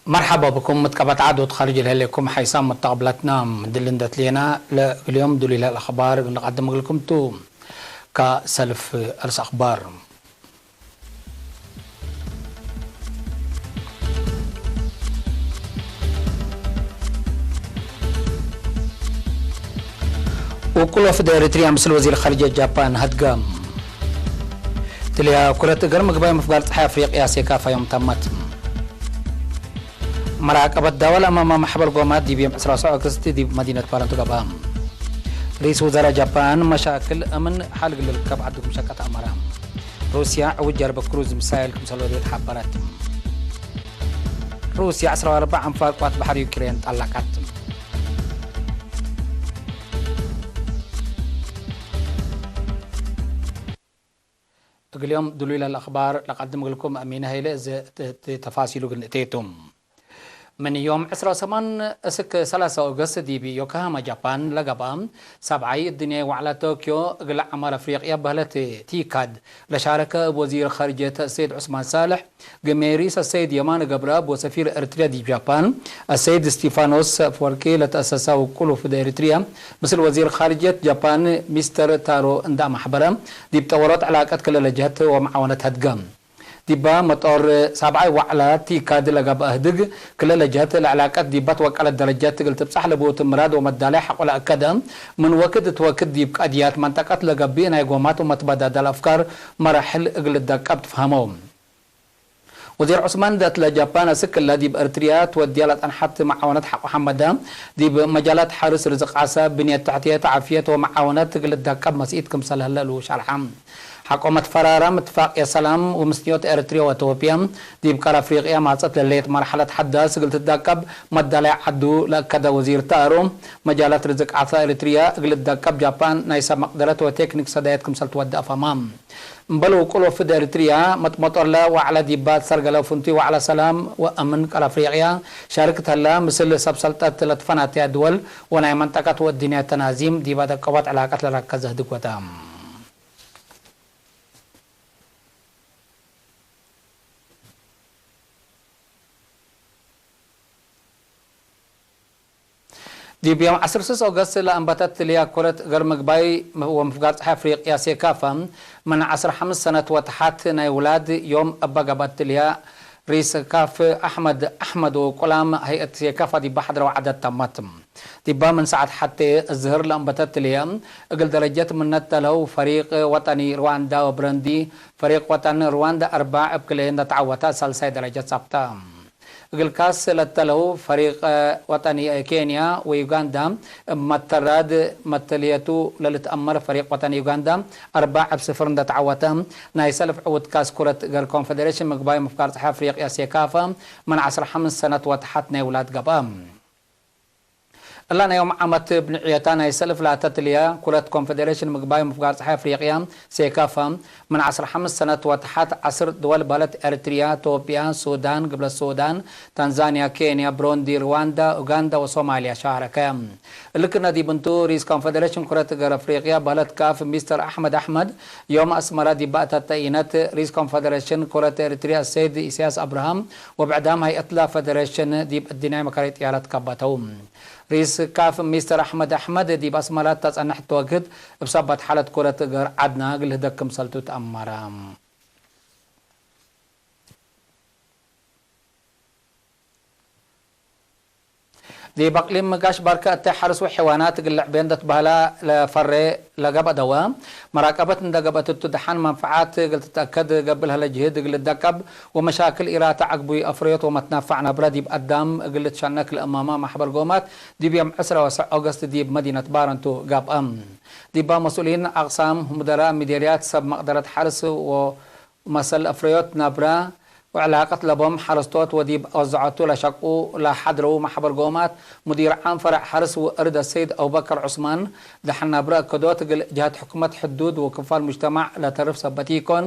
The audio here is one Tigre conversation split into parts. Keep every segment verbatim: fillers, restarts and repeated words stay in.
መርሐባ ብኩም። ምትቀበት ዐድ ወትካርጅ ለህሌኩም ሐይሳም መተቅብለትና፣ ምድል እንደ ትሌና ለእግልዮም ዱሊለ ለአኽባር እግል ንቀድም እግልኩም ቱ። ከሰልፍ አርስ አኽባር። ውቁል ወፍድ ኤሪትርያ ምስል ወዚር ኻርጅየት ጃፓን ሀድገ። ትልያ ኩረት እግር ምግባይ ምፍጋር ጸሓይ አፍሪቅያ ሴካፋ ዮም ተመት። መራቀበት ዳወል አማማ ማሕበር ጎማት ዲብ ዮም ዕስራ ወሰዕ ኦገስት ዲብ መዲነት ባረንቱ ገብአ። ርኢስ ውዘራ ጃፓን መሻክል አምን ሐል እግል ልርከብ ዐዱ ክም ሸቀት አመረ። ሩስያ ዕውት ጀርበ ክሩዝ ሚሳይል ክምሰል ወዴት ሐበረት። ሩስያ ዐስራ ወአርበዕ አንፋር ቅዋት በሐር ዩክሬን ጠለቀት። እግልዮም ድሉይ ለልአኽባር ለቀድም እግልኩም አሚነ ሀይለ እዘ እት ተፋሲሉ እግል ንእቴ ቱ። ምን ዮም ዕስራ ወሰማን እስክ ሰላሳ ኦገስት ዲብ ዮኮሃማ ጃፓን ለገብአ ሳብዓይ እድንያይ ወዕላ ቶክዮ እግል ዐማር አፍሪቅያ በህለት ቲካድ ለሻረከ እብ ወዚር ኻርጅየት አሰይድ ዑስማን ሳልሕ፣ ግሜ ርኢስ አሰይድ የማነ ገብረአብ ወሰፊር ኤሪትርያ ዲብ ጃፓን አሰይድ እስቲፋኖስ አፍወርቂ ለተአሰሰ ውቁል ወፍድ ኤሪትርያ ምስል ወዚር ኻርጅየት ጃፓን ሚስተር ታሮ እንዳ አማሕበረ፣ ዲብ ጠወሮት ዕላቀት ክልለ ጀህት ወመዓወነት ሀድገ። ዲባ መጦር ሳብዓይ ወዕላ ቲካድ ለገብአ ህድግ፣ ክልለ ጀህት ለዕላቀት ዲባ ትወቀለት ደረጀት እግል ትብጻሕ ለቦቱ ምራድ ወመዳላይ ሐቆ ለአከደ፣ ምን ወክድ እት ወክድ ዲብ ቀድያት መንጠቀት ለገብእ ናይ ጎማት ወመትበዳደል አፍካር መራሕል እግል ልደቀብ ትፍሀመው። ወዚር ዑስማን ዳት ለጃፓን አስክ እለ ዲብ ኤርትርያ ትወድያ ለጸንሐት መዓወነት ሐቆ ሐመደ፣ ዲብ መጃላት ሐርስ፣ ርዝቅ ዓሰ፣ ብንየት ተሕትየት፣ ዓፍየት ወመዓወነት እግል ልደቀብ መስኢት ክምሰል ህለ እሉ ሸርሐ። ሐቆ መትፈራረም እትፋቅየት ሰላም ወምስንዮት ኤርትርያ ወኢትዮጵያ፣ ዲብ ቀር አፍሪቅያ ማጸት ለህሌት መርሐለት ሐዳስ እግል ትደቀብ መዳላይ ዐዱ ለአከደ ወዚር ታሮ፣ መጃላት ርዝቅ ዓሰ ኤርትርያ እግል ልደቀብ ጃፓን ናይ ሰብ መቅደረት ወቴክኒክ ሰዳየት ክምሰል ትወድእ አፍሀማ። እምበል ውቁል ወፍድ ኤሪትርያ፣ መጥመጦርለ ወዕለ ዲባ ትሰርገለ ፍንቱይ ወዕለ ሰላም ወአምን ቀር አፍሪቅያ ሻርክት ህለ፣ ምስል ሰብ ሰልጠት ለትፈናተያ ድወል ወናይ መንጠቀት ወእድንያት ተናዚም ዲብ አደቀቦት ዕላቀት ለረከዘ ህድግ ወተ። ዲብ ዮም ዐስር ስስ ኦገስት ለአንበተት ትልያ ኩረት እግር ምግባይ ወምፍጋር ጸሓይ አፍሪቅያ ሴካፋ ምን ዐስር ሐምስ ሰነት ወተሐት ናይ ውላድ ዮም እበ ገብአት ትልያ ርኢስ ካፍ አሕመድ አሕመድ ወቁላም ሀይአት ሴካፋ ዲባ ሐድረው ዐደት ተመት። ዲባ ምን ሰዓት ሐቴ እዝህር ለአንበተት ትልያ እግል ደረጀት ምነት ተለው ፈሪቅ ወጠኒ ርዋንዳ ወብረንዲ፣ ፈሪቅ ወጠን ርዋንዳ አርባዕ እብ ክልኤ እንደ ተዐወተ ሳልሳይ ደረጀት ጸብጠ። እግል ካስ ለተለው ፈሪቅ ወጠኒ ኬንያ ወዩጋንዳ፣ እብ መተራድ መተልየቱ ለልትአመር ፈሪቅ ወጠኒ ዩጋንዳ፣ አርባዕ እብ ስፍር እንደ ተዐወተ፣ ናይ ሰልፍ ዕውት ካስ ኩረት እግር ኮንፌዴሬሽን ምግባይ ምፍጋር ጸሓይ አፍሪቅያ ሴካፋ፣ ምን ዐስር ሐምስ ሰነት ወተሐት ናይ ውላድ ገብአ። እላ ናይ ዮም ዓመት እብ ንዕየታ ናይ ሰልፍ ላተ ትልያ ኩረት ኮንፌዴሬሽን ምግባይ ምፍጋር ጸሓይ አፍሪቅያ ሴካፋ፣ ምን ዐስር ሐምስ ሰነት ወተሐት ዐስር ድወል በህለት ኤሪትርያ፣ ኢትዮጵያ፣ ሱዳን፣ ግብለት ሱዳን፣ ታንዛንያ፣ ኬንያ፣ ብሮንዲ፣ ርዋንዳ፣ ኡጋንዳ ወሶማልያ ሻረከ። እሊ ክነ ዲብ እንቱ፣ ርኢስ ኮንፌዴሬሽን ኩረት እግር አፍሪቅያ በህለት ካፍ ሚስተር አሕመድ አሕመድ፣ ዮም አስመረ ዲብ ባእተተ ኢነት፣ ርኢስ ኮንፌዴሬሽን ኩረት ኤሪትርያ አሰይድ ኢሳያስ አብርሃም ወብዕዳም ሀይአትላ ፌዴሬሽን ዲብ እድንያይ መካሪ ጥያለት ከበተው። ርኢስ ካፍ ሚስተር አሕመድ አሕመድ ዲብ አስመረ ተጸንሕ ተወግህት እብ ሰበት ሓለት ኩረት እግር ዐድና እግል ህደግ ክምሰልቱ ተአመረ። ዲብ አቅሊም ጋሽ ባርከ እተ ሐርስ ወሕዋናት እግል ልዕቤ እንደ ትበህላ ለፈሬ ለገብአ ደወ፣ መራቀበት እንደ ገብአት እቱ ደሐን መንፈዓት እግል ትትአከድ ገብእ ለህለ ጅህድ እግል ልደቀብ ወመሻክል ኢራተ ዐግቡይ አፍረዮት ወመትናፋዕ ነብረ ዲብ አዳም እግል ልትሸነክ ለእማማ ማሕበር ጎማት ዲብ ዮም ዕስራ ወሰዕ ኦገስት ዲብ መዲነት ባረንቱ ገብአ። ዲባ መስኡሊን አቅሳም፣ ሙደራእ ሚዴርያት፣ ሰብ መቅደረት ሐርስ ወ መሰል አፍረዮት ነብረ ወዕላቀት ለቦም ሐረስቶት ወዲብ ወዘዐቱ ለሸቁ ለሐድረው መሕበር ጎማት፣ ሙዲር ዓም ፈረዕ ሐርስ ወእርድ አሰይድ አቡበከር ዑስማን፣ ደሐን ነብረ እከዶት እግል ጀሀት ሕኩመት ሕዱድ ወክፋል ሙጅተማዕ ለተርፍ ሰበት ኢኮን፣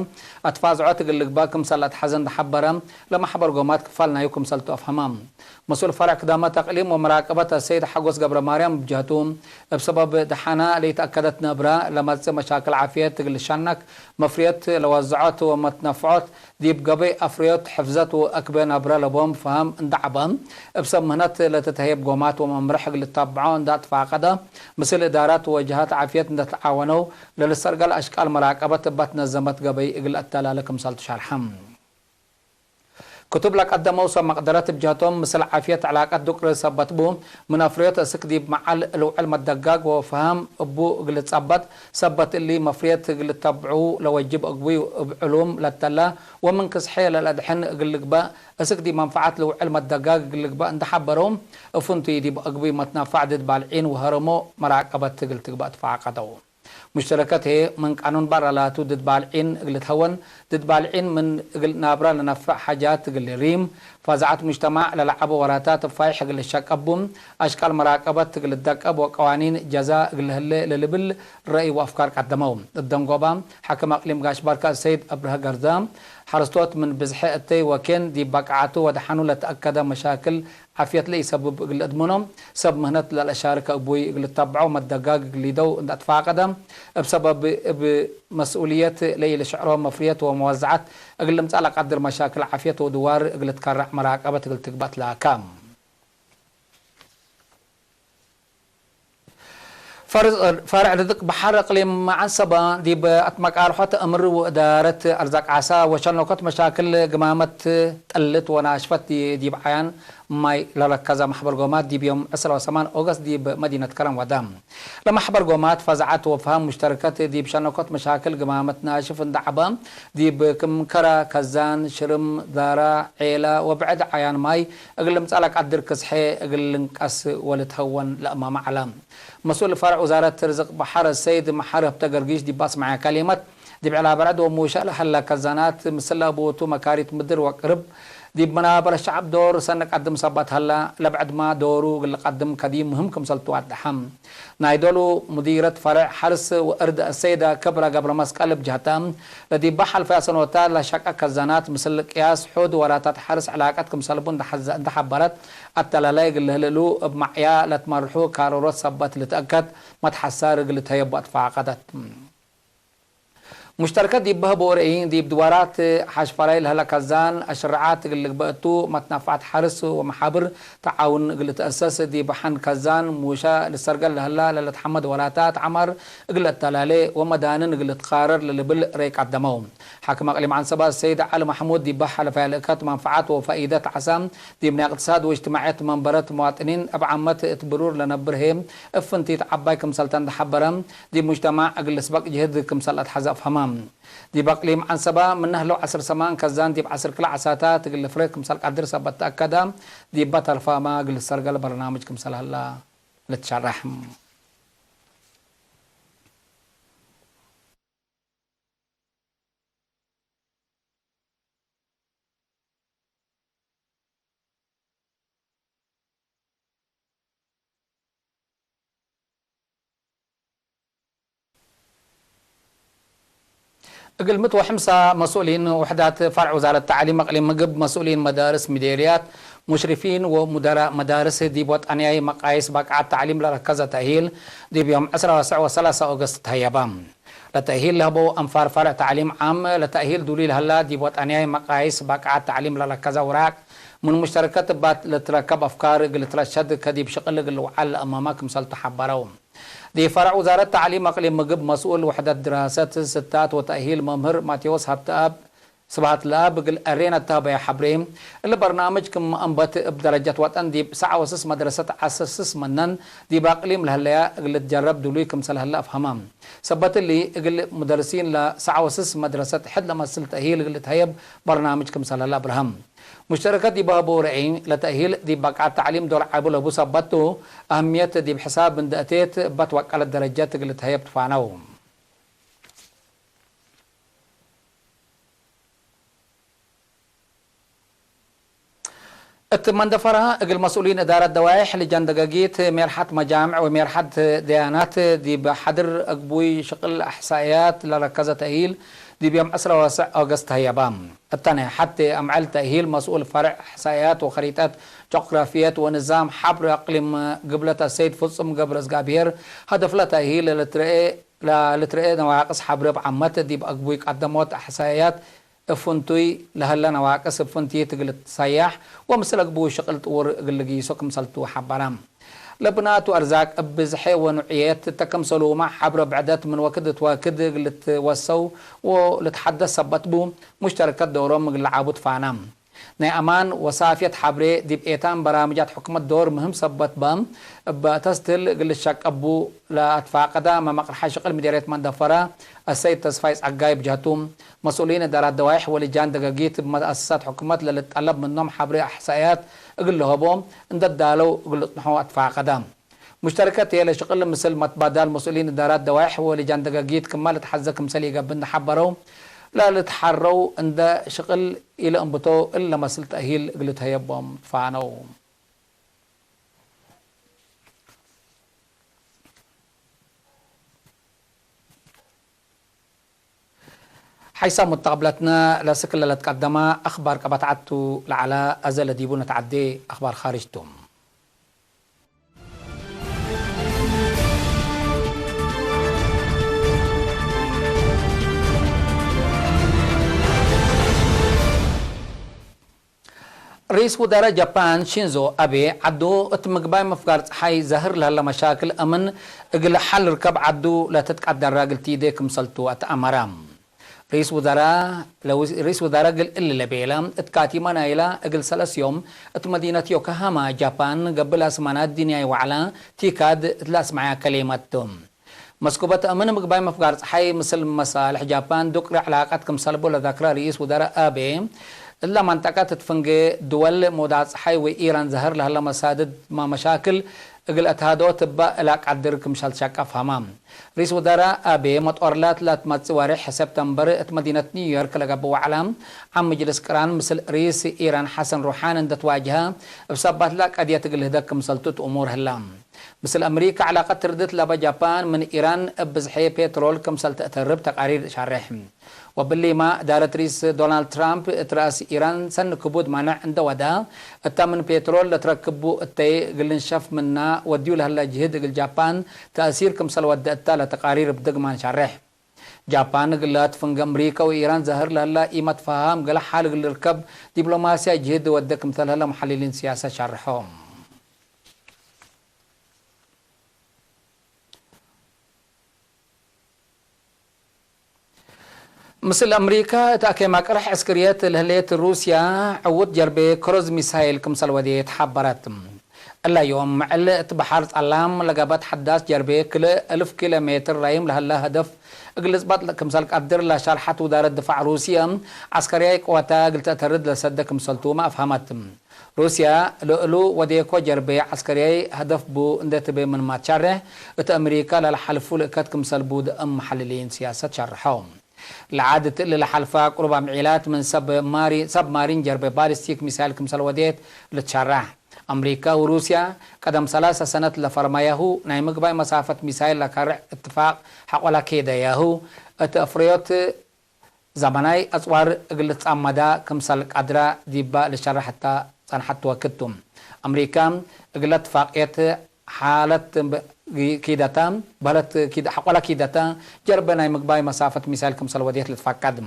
አትፋዝዖት እግል ልግበእ ክምሰል ለአትሐዘ እንደ ሐበረ፣ ለመሕበር ጎማት ክፋል ናዩ ክምሰልቱ አፍሀመ። መስኡል ፈረዕ ክዳመት አቅሊም ወመራቀበት አሰይድ ሐጎስ ገብረማርያም እብ ጀህቱ፣ እብ ሰበብ ደሐና ለኢተአከደት ነብረ ለመጽእ መሻክል ዓፍየት እግል ልሸነክ፣ መፍርየት ለወዘዖት ወመትነፍዖት ዲብ ገበይ አፍርዮት ሕፍዘት ወአክበ ነብረ ለቦም ፈሀም እንደ ዐበ፣ እብ ሰብ ምህነት ለትትሀየብ ጎማት ወመምርሕ እግል ልታብዖ እንደ አትፋቀደ፣ ምስል እዳራት ወጀሃት ዓፍየት እንደ ትዓወነው፣ ለልሰርገል አሽቃል መራቀበት እባት ነዘመት ገበይ እግል አተላለ ክምሰልቱ ሸርሐ። ክቱብ ለቀደመው ሰብ መቅደረት እብ ጀህቶም፣ ምስል ዓፍየት ዕላቀት ዱቅሪ ሰበት ቡ፣ ምን አፍርዮት እስክ ዲብ መዓል ልውዕል መደጋግ ወፈሀም እቡ እግል ልጸበጥ፣ ሰበት እሊ መፍርየት እግል ልተብዑ ለወጅብ እግቡይ እብ ዕሉም ለተለ ወምን ክስሐ ለለአድሕን እግል ልግበእ፣ እስክ ዲብ መንፈዓት ልውዕል መደጋግ እግል ልግበእ እንደ ሐበረው፣ እብ ፍንቱይ ዲብ እግቡይ መትናፋዕ ድድ ባልዒን ወሀረሞ መራቀበት እግል ትግበእ ትፋቀደው። ሙሽተረከት ህዬ ምን ቃኑን በረ ላቱ ድድ ባልዒን እግል ልትሀወን፣ ድድ ባልዒን ምን እግል ናብረ ለነፍዕ ሓጃት እግል ሪም፣ ፈዛዐት ሙጅተማዕ ለለዐበ ወራታት ፋይሕ እግል ልሸቀብ ቡ፣ አሽቃል መራቀበት እግል ልደቀብ ወቀዋኒን ጀዛ እግል ለህሌ ለልብል ረአይ ወአፍካር ቀደመው። እት ደንጎባ፣ ሓክም አቅሊም ጋሽ ባርካ ሰይድ አብርሀ ገርዛ፣ ሐረስቶት ምን ብዝሐ እተይ ወኬን ዲብ በቃዓቱ ወደሐኑ ለተአከደ መሻክል ዓፍየት ለኢሰብብ እግል ልአድምኖ፣ ሰብ ምህነት ለለአሻርከ እቡይ እግል ልታብዖ መደጋግ እግል ሊደው እንደ አትፋቀደ፣ እብ ሰበብ እብ መስኡልየት ለኢልሽዕሮ መፍርየት ወመወዘዐት እግል ልምጸእ ለቀድር መሻክል ዓፍየት ወድዋር እግል ልትከረዕ መራቀበት እግል ትግበእ ትላከ። ፈርዕ ርዝቅ በሐር እቅሊም ዐንሰበ ዲብ አትመቃርሖት እምር ወእዳረት አርዛቅ ዓሳ ወሸኖኮት መሻክል ግማመት ጥልት ወናሽፈት ዲብ ዓያን ማይ ለረከዘ መሕበር ጎማት ዲብ ዮም ዕስራ ወሰማን ኦገስት ዲብ መዲነት ከረን ወደ። ለመሕበር ጎማት ፈዛዐት ወፈሀም ሙሽተረከት ዲብ ሸኖኮት መሻክል ግማመት ናሽፍ እንደ ዐበ ዲብ ክም ከረ፣ ከዛን፣ ሽርም፣ ዳራ፣ ዔላ ወብዕድ ዓያን ማይ እግል ልምጸእ ለቀድር ክስሐ እግል ልንቀስ ወልትሀወን ለእማመ ዐለ። መስኡል ፈርዕ ውዛረት ርዝቅ በሐር ሰይድ መሐር ሀብተ ገርጊሽ ዲብ አስመዐ ከሊመት፣ ዲብ ዕላ በርዕድ ወሙሸ ለሀለ ከዛናት ምስለ አቡቱ መካሪት ምድር ወቅርብ ዲብ መናበረ ሸዐብ ዶር ሰኒ ቀድም ሰበት ሀለ፣ ለብዕድመ ዶሩ እግል ልቀድም ከዲም ምህም ክምሰልቱ ወደሐ። ናይ ዶሉ ሙዲረት ፈርዕ ሐርስ ወእርድ አሰይደ ክብረ ገብረመስቀል እብ ጀህተ፣ ለዲበ ሐልፈያ ሰኖታት ለሸቀ ከዛናት ምስል ቅያስ ሑድ ወራታት ሐርስ ዕላቀት ክምሰልቡ እንደ ሐዘ-፣ እንደ ሐበረት፣ አተላላይ እግል ልህልሉ እብ ማዕያ ለትመርሑ ካሮሮት ሰበት ልትአከድ መትሐሳር እግል ልትሀየቡ አትፋቀደት። ሙሽተረከት ዲብ በህቦ ረአይ፣ ዲብ ድዋራት ሐሽፈራይ ለህለ ከዛን አሽረዓት እግል ልግበእ እቱ፣ መትናፋዕት ሐርስ ወመሓብር ተዓውን እግል ልትአሰስ፣ ዲብ ሐን ከዛን ሙሸ ልሰርገል ለህላ ለለትሐመድ ወራታት ዐማር እግል ለአተላሌ ወመዳንን እግል ልትቃረር ለልብል ረአይ ቀደመው። ሓክም አቅሊም ዐንሰባ ሰይድ ዐሊ መሕሙድ ዲበ ሐለፈያ ልእከት መንፈዓት ወፋኢደት ዓሳ ዲብነ እቅትሳድ ወእጅትማዕየት መንበረት መዋጥኒን እብ ዓመት እት ብሩር ለነብር ህዬ እብ ፍንቲት ዐባይ ክምሰልተ እንደ ሐበረ፣ ዲብ ሙጅተማዕ እግል ልስበቅ ጅህድ ክምሰል አትሐዘ አፍሀመ። ዲብ አቅሊም ዐንሰባ፣ ምነ ህለው ዐስር ሰማን ከዛን ዲብ ዐስር ክልኤ ዓሳታት እግል ልፍሬ ክምሰል ቀድር ሰበት ተአከደ፣ ዲበ ተልፋመ እግል ልሰርገል በርናምጅ ክምሰል ሀላ ልትሸረሕ። እግል ምት ወሕምሳ መስኡሊን ውሕዳት ፈርዕ ውዛረት ተዕሊም አቅሊም ምግብ፣ መስኡሊን መዳርስ፣ ሚዴርያት፣ ሙሽሪፊን ወሙደራእ መዳርስ ዲብ ወጠንያይ መቃይስ ባቅዓት ተዕሊም ለረከዘ ተእሂል ዲብ ዮም ዕስራ ወሰላሳ ኦገስት ተሀየበ። ለተእሂል ለህበው አንፋር ፈርዕ ተዕሊም ዓም፣ ለተእሂል ዱሉይ ለህላ ዲብ ወጠንያይ መቃይስ ባቅዓት ተዕሊም ለረከዘ ውራቅ፣ ምን ሙሽተረከት እባት ለትረከብ አፍካር እግል ልትረሸድ ከዲብ ሽቅል እግል ልውዓል ለአማመ ክምሰልቱ ሐበረው። ዲብ ፈርዕ ውዛረት ተዕሊም አቅሊም ምግብ መስኡል ውሕደት ድራሰት ስታት ወተእሂል መምህር ማቴዎስ ሀብተአብ ስብሐት ለአብ እግል ኤሬና ተሀበየ ሐብሬ፣ እሊ በርናምጅ ክም አንበት እብ ደረጀት ወጠን ዲብ ሰዕ ወስስ መድረሰት ዐሰስስ መነን ዲብ አቅሊም ለህለያ እግል ልትጀረብ ድሉይ ክምሰል ህለ አፍሀመ። ሰበት እሊ፣ እግል ሙደርሲን ለሰዕ ወስስ መድረሰት ሕድ ለመስል ተእሂል እግል ልትሀየብ በርናምጅ ክምሰል ህለ አብርሀም። ሙሽተረከት ዲብ ሀቡ ረአይ፣ ለተእሂል ዲብ በቅዓት ተዕሊም ዶር ዐቢ ለቡ ሰበት ቱ፣ አህምየት ዲብ ሕሳብ እንደ አቴት እበ ትወቀለት ደረጀት እግል ልትሀየብ ትፋነው። እት መንደፈራ፣ እግል መስኡሊን እዳረት ደዋይሕ፣ ልጀን ደገጊት፣ ሜርሐት መጃምዕ ወሜርሐት ደያናት ዲብ ሐድር አግቡይ ሽቅል አሕሳእያት ለረከዘ ተእሂል ዲብ ዮም ዕስራ ወሰዕ ኦገስት ተህየበ። እተነ ሐቴ አምዕል ተእሂል መስኡል ፈርዕ አሕሳእያት ወኸሪጠት ጆግራፍየት ወንዛም ሐብር አቅሊም ግብለት አሰይድ ፍጹም ገብረእዝጋብሄር፣ ሀደፍለ ተእሂል ለልትረኤ ለልትረኤ ነዋቅስ ሐብሬ እብ ዓመት ዲብ አግቡይ ቀደሞት አሕሳእያት እብ ፍንቱይ ለሀለ ነዋቅስ እብ ፍንቲት እግል ልትሰያሕ ወምስል አግቡ ሽቅል ጥውር እግል ልግይሶ ክምሰልቱ ሐበረ። ለብናቱ አርዛቅ እብ ብዝሐ ወኑዕየት እተ ክምሰሉመ ሐብረ ብዕደት ምን ወክድ እት ወክድ እግል ልትወሰው ወልትሐደስ ሰበት ቡ፣ ሙሽተረከት ዶሮም እግል ለዓቡ ትፋና። ናይ አማን ወሳፍየት ሐብሬ ዲብ ኤታን በራምጃት ሕኩመት ዶር ምህም ሰበት በ፣ እበ ተስትህል እግል ልሸቀቡ ለአትፋቀደ መመቅርሐ ሽቅል ምዴርየት መንደፈረ አሰይድ ተስፋይ ጸጋይ ብጀህቱ፣ መስኡሊን እዳራት ደዋይሕ ወልጃን ደገጊት እብ መአሰሳት ሕኩመት ለልትጠለብ ምኖም ሐብሬ አሕሳእያት እግል ለሀቦ እንደ ዳለው እግል ልጽንሖ አትፋቀደ። ሙሽተረከት ህዬ ለሽቅል ምስል መትባዳል መስኡሊን እዳራት ደዋይሕ ወልጃን ደገጊት ክመ ልትሐዘ ክምሰል ኢገብእ እንደ ሐበረው፣ ለልትሐረው እንደ ሽቅል ኢለአንብቶ እለ መስል ተእሂል እግል ልትሀየቦም ትፋነው። ሐይሳም ሙተቅብለትነ ለስክለ ለትቀደመ አክባር ቀበት ዐድ ቱ ለዐለ፣ አዘ ለዲቡ ነትዐዴ አክባር ካርጅ ቱ። ርኢስ ውዘራእ ጃፓን ሺንዞ አቤ፣ ዐዱ እት ምግባይ ምፍጋር ጸሓይ ዘህር ለህለ መሻክል አምን እግል ሐል ርከብ ዐዱ ለትትቀደር እግል ቲዴ ክምሰልቱ አትአመረ። ርኢስ ውዘራእ፣ ለውዝ-፣ ርኢስ ውዘራእ እግል እሊ ለቤለ፣ እት ካቲመ ናይለ እግል ሰለስ ዮም እት መዲነት ዮኮሃማ ጃፓን ገብእ ለአስማናት ድንያይ ወዐለ ቲካድ እት ለአስመዐያ ከሌመት ቱ። መስኩበት አምን ምግባይ ምፍጋር ጸሓይ ምስል መሳልሕ ጃፓን ዱቅሪ ዕላቀት ክምሰልቡ ለዘክረ ርኢስ ውዘራእ አቤ፣ እለ መንጠቀት እት ፍንጌ ድወል መውዳዕ ጸሓይ ወኢራን ዘህር ለህለ መሳድድ መሻክል እግል አትሃድኦ ትበ እላ ቀድር ክምሰል ሸቀ ፈሀመ። ርኢስ ውዘራእ አቤ መጦርላት ለትመጽእ ወሬሕ ሰብተምበር እት መዲነት ኒውዮርክ ለገብእ ወዐለ ዐም ምጅልስ ቅራን ምስል ርኢስ ኢራን ሐሰን ሩሓኒ እንደ ትዋጅሀ እብ ሰባትለ ቀድየት እግል ልህደግ ክምሰልቱ እት እሙር ህለ። ምስል አምሪከ ዕላቀት ትርድት ለበ ጃፓን ምን ኢራን እብ ብዝሐ ፔትሮል ክምሰል ተአተርብ ተቃሪር ሻሬሕ። ወብሊመ እዳረት ርኢስ ዶናልድ ትራምፕ እት ረአስ ኢራን ሰኒ ክቡድ ማንዕ እንደ ወዳ፣ እተ ምን ፔትሮል ለትረክቡ እተይ እግል ልንሸፍ ምና ወድዩ ለህለ ጅህድ እግል ጃፓን ተእሲር ክምሰል ወደ እተ ለተቃሪር እብ ድግማን ሻሬሕ። ጃፓን እግለ ትፍንገ አምሪከ ወኢራን ዘህር ለህለ ኢመትፋሃም ገሌ ሐል እግል ልርከብ ዲፕሎማስያይ ጅህድ ወደ ክምሰል ህለ መሐልሊን ስያሰት ሻርሖም። ምስል አምሪከ እት አኬ መቅርሕ ዕስክርየት ለህሌት ሩስያ ዕዉት ጀርቤ ክሩዝ ሚሳይል ክምሰል ወዴት ሐበረት። እለ ዮም ምዕል እት በሐር ጸላም ለገብአት ሐዳስ ጀርቤ ክልኤ እልፍ ኪሎ ሜትር ራይም ለሀለ ሀደፍ እግል ልጽበጥ ክምሰል ቀድር ለሻርሐት ውዛረት ድፋዕ ሩስየ፣ ዐስከርያይ ቅወታ እግል ተአተርድ ለሰደ ክምሰልቱመ አፍሀመት። ሩስያ ለእሉ ወዴኮ ጀርቤ ዐስከርያይ ሀደፍ ቡ እንዴ ትቤ ምንመ ትሸሬሕ፣ እት አምሪከ ለለሐልፉ ልእከት ክምሰል ቡ ደአም መሐልሊን ስያሰት ሸርሐው። ለዐድ እት እሊ ለሐልፈ ቅሩብ አምዒላት ምን ሰብ ማሪ-፣ ሰብ ማሪን ጀርቤ ባሊስቲክ ሚሳይል ክምሰል ወዴት ልትሸረሕ። አምሪከ ወሩስያ ቀደም ሰላሰ ሰነት ለፈርመያሁ ናይ ምግባይ መሳፈት ሚሳይል ለከርዕ እትፋቅ ሐቆለ ኬደያሁ፣ እት አፍረዮት ዘመናይ አጽዋር እግል ልትጸመዳ ክምሰል ቀድረ ዲበ ልሸረሕ እተ ጸንሐት ወክድ ቱ። አምሪከ እግለ እትፋቅየት ሓለት ኪደተ በህለት ኪደ-፣ ሐቆለ ኪደተ ጀርበ ናይ ምግባይ መሳፈት ሚሳይል ክምሰል ወዴት ልትፈቀድ።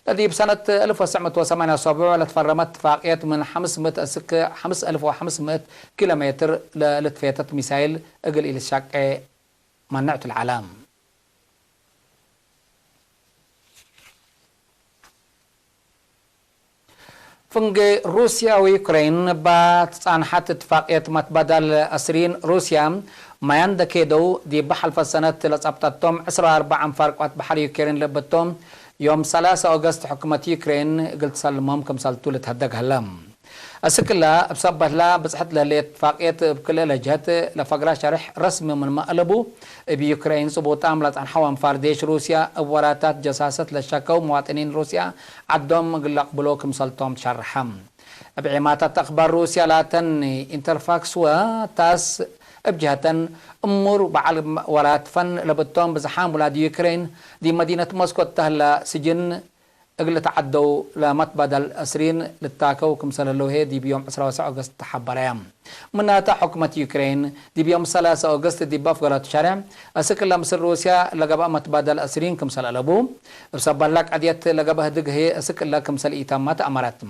ለዲብ ሰነት አልፍ ወትስዕ ምእት ወሰማንያ ወሰቡዕ ለትፈረመት እትፋቅየት ምን ሐምስ ምእት እስክ ሐምስ አልፍ ወሐምስ ምእት ኪሎ ሜትር ለልትፌተት ሚሳይል እግል ኢልትሸቄ መነዕቱ ለዐለ። ፍንጌ ሩስያ ወዩክሬን እባ ትጻንሐት እትፋቅየት መትባዳል አስሪን ሩስያ ማያን ደኬደው ዲብ ሐልፈ ሰነት ለጸብጠቶም ዕስራ ወአርበዕ አንፋር ቅዋት በሐር ዩክሬን ለበቶም ዮም ሰላሳ ኦገስት ሕኩመት ዩክሬን እግል ትሰልሞም ክምሰልቱ ልትሀደግ ሀለ። አስክላ እብ ሰበትላ ብጽሕት ለህሌት እትፋቅየት እብ ክልኤ ለጀህት ለፈግራ ሸርሕ ረስሚ ምንመ አለቡ፣ እብ ዩክሬን ጽቡጣም ለጸንሐው አንፋር ዴሽ ሩስያ እብ ወራታት ጀሳሰት ለሸከው መዋጥኒን ሩስያ ዐዶም እግል ለአቅብሎ ክምሰልቶም ትሸርሐ። እብ ዒማታት አክባር ሩስያ ላተን ኢንተርፋክስ ወታስ እብ ጀህተን እሙር በዐል ወራት ፈን ለብቶም ብዝሓም ውላድ ዩክሬን ዲብ መዲነት ሞስኮ እተ ህለ ስጅን እግል ልትዓደው ለመትባዳል አስሪን ልታከው ክምሰል ህለው ህዬ ዲብ ዮም ዕስራ ወሰዕ ኦገስት ተሐበረ። ምናተ፣ ሕኩመት ዩክሬን ዲብ ዮም ሰላሰ ኦገስት ዲብ አፍገረቱ ሸሬዕ፣ አስክ እለ ምስል ሩስያ ለገብአ መትባዳል አስሪን ክምሰል አለቡ፣ እብ ሰበላ ቀድየት ለገብአ ህድግ ህዬ አስክ እለ ክምሰል ኢተመ ተአመረት።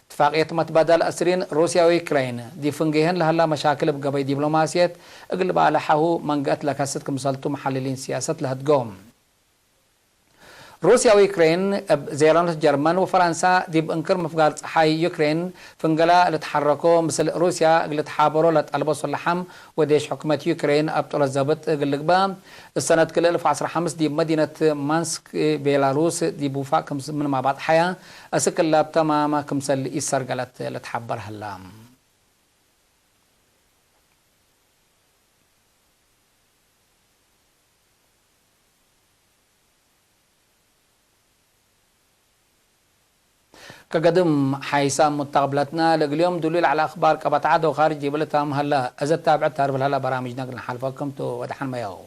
እትፋቅየት መትባዳል አስሪን ሩስያ ወዩክሬን ዲብ ፍንጌህን ለሀላ መሻክል እብ ገበይ ዲብሎማስየት እግል በአለሐሁ መንገአት ለከስት ክምሰልቱ መሐልሊን ሲያሰት ለሀድጎ። ሩስያ ወዩክሬን እብ ዜረኖት ጀርመን ወፈራንሳ ዲብ እንክር ምፍጋር ጸሓይ ዩክሬን ፍንገላ ልትሐረኮ፣ ምስል ሩስያ እግል ልትሓበሮ ለጠልቦ ሱላሓም ወዴሽ ሕኩመት ዩክሬን አብጦ ለዘብጥ እግል ልግበእ፣ እሰነት ክልኤ እልፍ ወዐስራ ሐምስ ዲብ መዲነት ማንስክ ቤላሩስ ዲብ ውፋቅ ክምስ ምንመ ባጽሐያ፣ አስክ እለ እብ ተማመ ክምሰል ኢሰርገለት ልትሐበር ሀላ። ከገድም ሓይሳም ሙተቅብለትነ፣ ለእግል ዮም ዱሉይ ለዐለ አክባር ቀበት ዐድ ወካርጅ ዲብለ ታም ሀለ። እዘ ታብዐት ታርፍ ለሀለ በራምጅነ እግል ነሓልፈኩም ቱ። ወደሐን መያው።